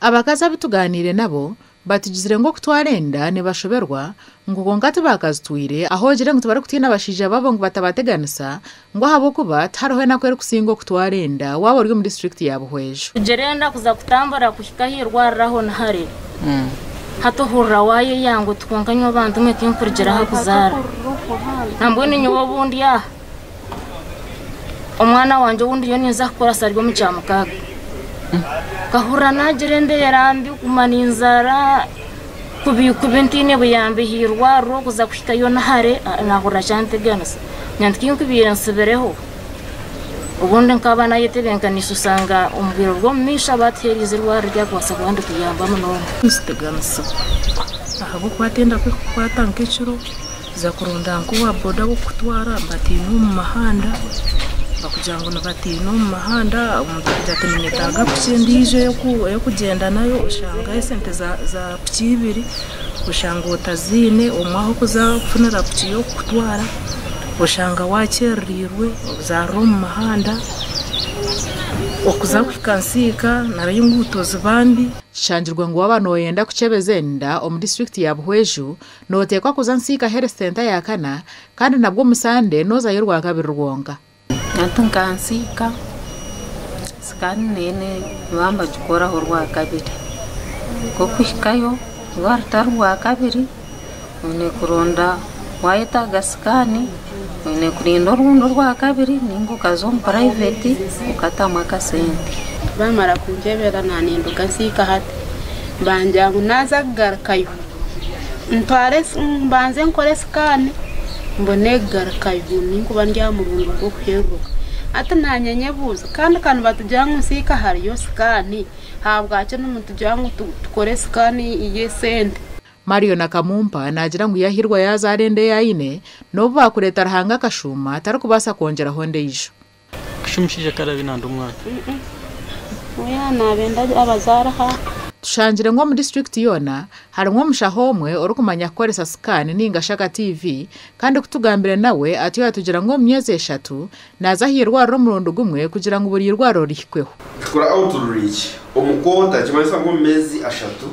Abakazi abu tugaaniire nabo batugizire ngu okutwara enda nibashoberwa ngu kwonka tibakazitwire ahu ogire ngu tibarikutiina abashaija baabo ngu batabateganisa ngu ahabw'okuba tihariho enaku erikusinga okutwara enda waaba ori omu disiturikiti ya Buhweju. Kugira enda kuza kutambura kuhika aha irwariro aho ni hare. Hati ohurira waayeya ngu ti kwonka nyowe bantu mwe tinkurugira aha kuzaara. Nambwenu nyowe obu ndi aha, omwana wangye ou ndiyo ninza kukoresa ari omu kyamukaaga. Nkahurira naagira embeera mbi kuguma ninzaara kubi kubi ntaine buyambi aha irwariro kuza kuhikayo ni hare naahurira kyanteganisa. Nyowe tinkubaire ntsibireho. Obundi nkaba nayetebenkaniise osanga omu bwire bw'omu maisho abatuheeriize eirwariro ryakubaasa kuba nirituyamba munonga. Nituteganisibwa ahabw'okuba hati enda ku erikukukwata nk'ekiro oza kuronda nk'owa boda w'okukutwara nibatiina omu muhanda bakugira ngu nibatiina omu muhanda omuntu akugira ati ninyetaaga piki endiijo ey'okugyenda nayo oshanga esente za piki ibiri oshanga otaziine omwe ahu okuza kufunira piki y'okukutwara oshanga wakyerereirwe ozaarira omu muhanda okuza kuhika Nsiika nayo enguuto ziba mbi. Kishangirwe ngu waaba nooyenda kukyebeza enda omu disiturikiti ya Buhweju, nooteekwa kuza Nsiika Health Centre ya kana kandi nabwo omu Sande noozayo Orwakabiri rwonka. Hati nka Nsiika, sikaani neyo nibaba nibagikoraho Orwakabiri. Nk'okuhikayo rwaba rutari Rwakabiri, oine kuronda wayetaaga sikaani, oine kurinda orundi Orwakabiri ninga okaza omu purayiveti okatamu akasente. Baamara kunkyebera naaninduga Nsiika hati, bangira ngu naaza kugarukayo ntware mbanze nkore sikaani mbone kugarukayo ngu ninkuba ndi aha murundi gw'okuheeruka. Hati naanye nyebuuza kandi ka nibatugira ngu Nsiika hariyo sikaani, ahabwaki nimutugira ngu tukore sikaani y'esente? Marion Akamumpa naagira ngu yahirwa yaazaara enda ei aine n'obu baakureeta Ruhanga akashuuma tarikubaasa kwongyeraho endiijo. Kusha omushaija karabe nanda omwana. Tushangire ngu omu disiturikiti yoona harimu omushaho omwe orikumanya kukoresa sikaani ninga shi aka TV kandi ku tugambire nawe atyo yatugira ngu omu myezi eshatu naaza aha irwariro omurundi gumwe kugira ngu buri irwariro rihikweho. Tukora outreach omu kwota nikimanyisa ngu omu meezi ashatu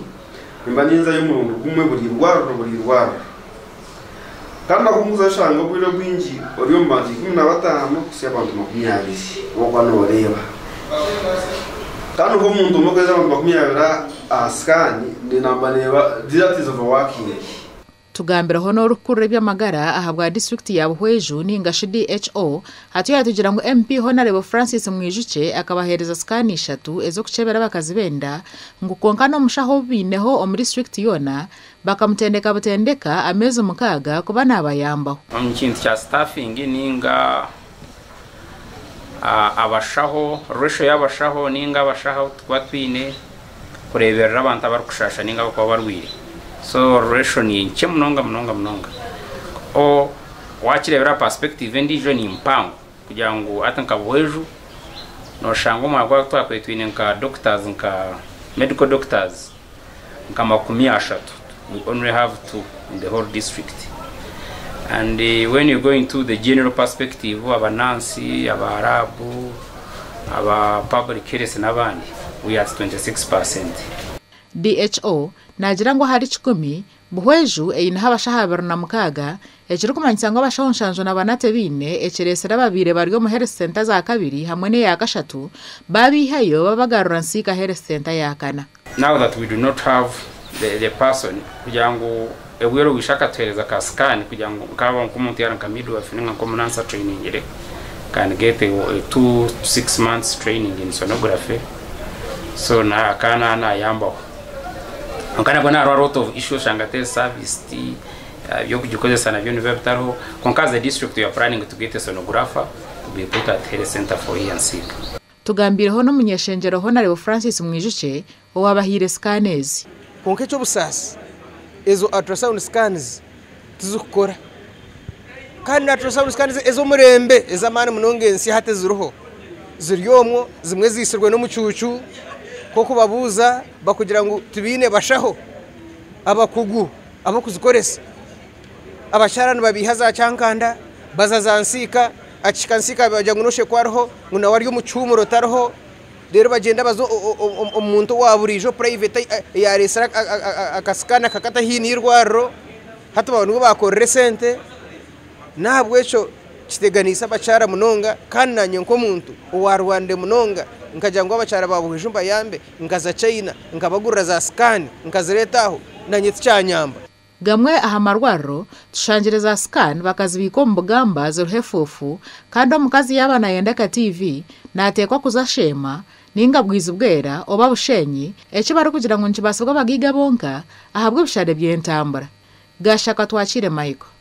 nimba ninzayo omurundi gumwe buri irwariro buri irwariro. Kandi ahu nkuza nshanga obwire obwingi ori omu bantu 15 kuhitsya abantu 20 abu orikuba nooreeba. Kandi nk'omuntu omwe kuheereza abantu 20 aha sikaani namba neeba that is overworking. Tugambireho n'orikukurira eby'amagara ahabwa disiturikiti ya Buhweju ninga shi DHO atyo yatugira ngu MP Honarebo Francis Mwijukye akabaheereza sikaani ishatu ez'okukyebera abakazi b'enda ngu kwonka n'omushaho ou baineho omu disiturikiti yoona bakamutendeka butendeka ameezi 6 kuba naabayambaho. Omu kintu kya staffing ninga abashaho, ratio y'abashaho ninga abashaho abu tukuba twine kureeberera abantu abarikushasha ninga abarikuba barwaire. So ratio ni nkye munonga munonga munonga. O wakireebera aha perspective endiijo ni mpango kugira ngu hati nka Buhweju noshanga omwaka gwa twakwiire twine nka doctors nka medical doctors nka 30, we only have two in the whole district. And when you go into the general perspective, abanansi, abarabu, aba public health n'abandi, we are at 26%. DHO naagira ngu ahari 100, Buhweju eineho abashaho 26, ekirikumanyisa ngu abashaho 74 tebaine, ekireetsire ababaire bari omu health centre za kabiri hamwe n'eya kashatu baabaihayo babagarura Nsiika Health Centre ya kana. Now that we do not have the person kugira ngu ebweru owishe akatuheereza ka scan kugira ngu nkaba nk'omuntu yari nka midwife ninga nk'omunansi atrainingire can get a 2 to 6 months training in sonography, so na akana nayambaho. Konka nabwo hariho a lot of issues, oshanga te service ebyokugikozesa nabyo nibiba bitariho. Konka as a district we are planning to get a sonographer to be put at health center for here Nsiika. Tugambireho n'omunyeshengyero Honarebo Francis Mwijukye owabahaire sikaani ezi. Kwonka eky'obusaasi, ezo ultrasound scans tizikukora. Kandi na ultrasound scans ez'omurembe ez'amaani munonga ensi hati eziriho ziri omwo, zimwe ziisirwe n'omucuucu. Nk'okubabuuza bakugira ngu tibaine bashaho abakugu ab'okuzikoresa. Abakyara nibabiiha za Kyankanda baza za Nsiika, akihika Nsiika bagira ngu noshekwa ariho, ngu nawe ari omu kihumuro tariho. Reero bagyenda baza omu muntu owa buriijo private eyaareetsire akasikaani akakata haihi n'eirwariro, hati baaba nibo baakorera esente. N'ahabw'ekyo kiteganiise abakyara munonga kandi naanye nk'omuntu owaarwanire munonga nkagira ngu abakyara ba Buhweju mbayambe, nkaza China nkabagurira za sikaani nkazireeta aho, naanye tikyanyamba. Gamwe aha marwariro tushangire za scan bakazibiika omu bugamba ziriho efuufu kandi omukazi yaaba nayenda aka TV nateekwa kuza Sheema ninga Bwizibwera oba Bushenyi eki barikugira ngu nikibaasibwa abagaiga bonka ahabw'ebishare by'entambura. Gashaka Twakire Michael.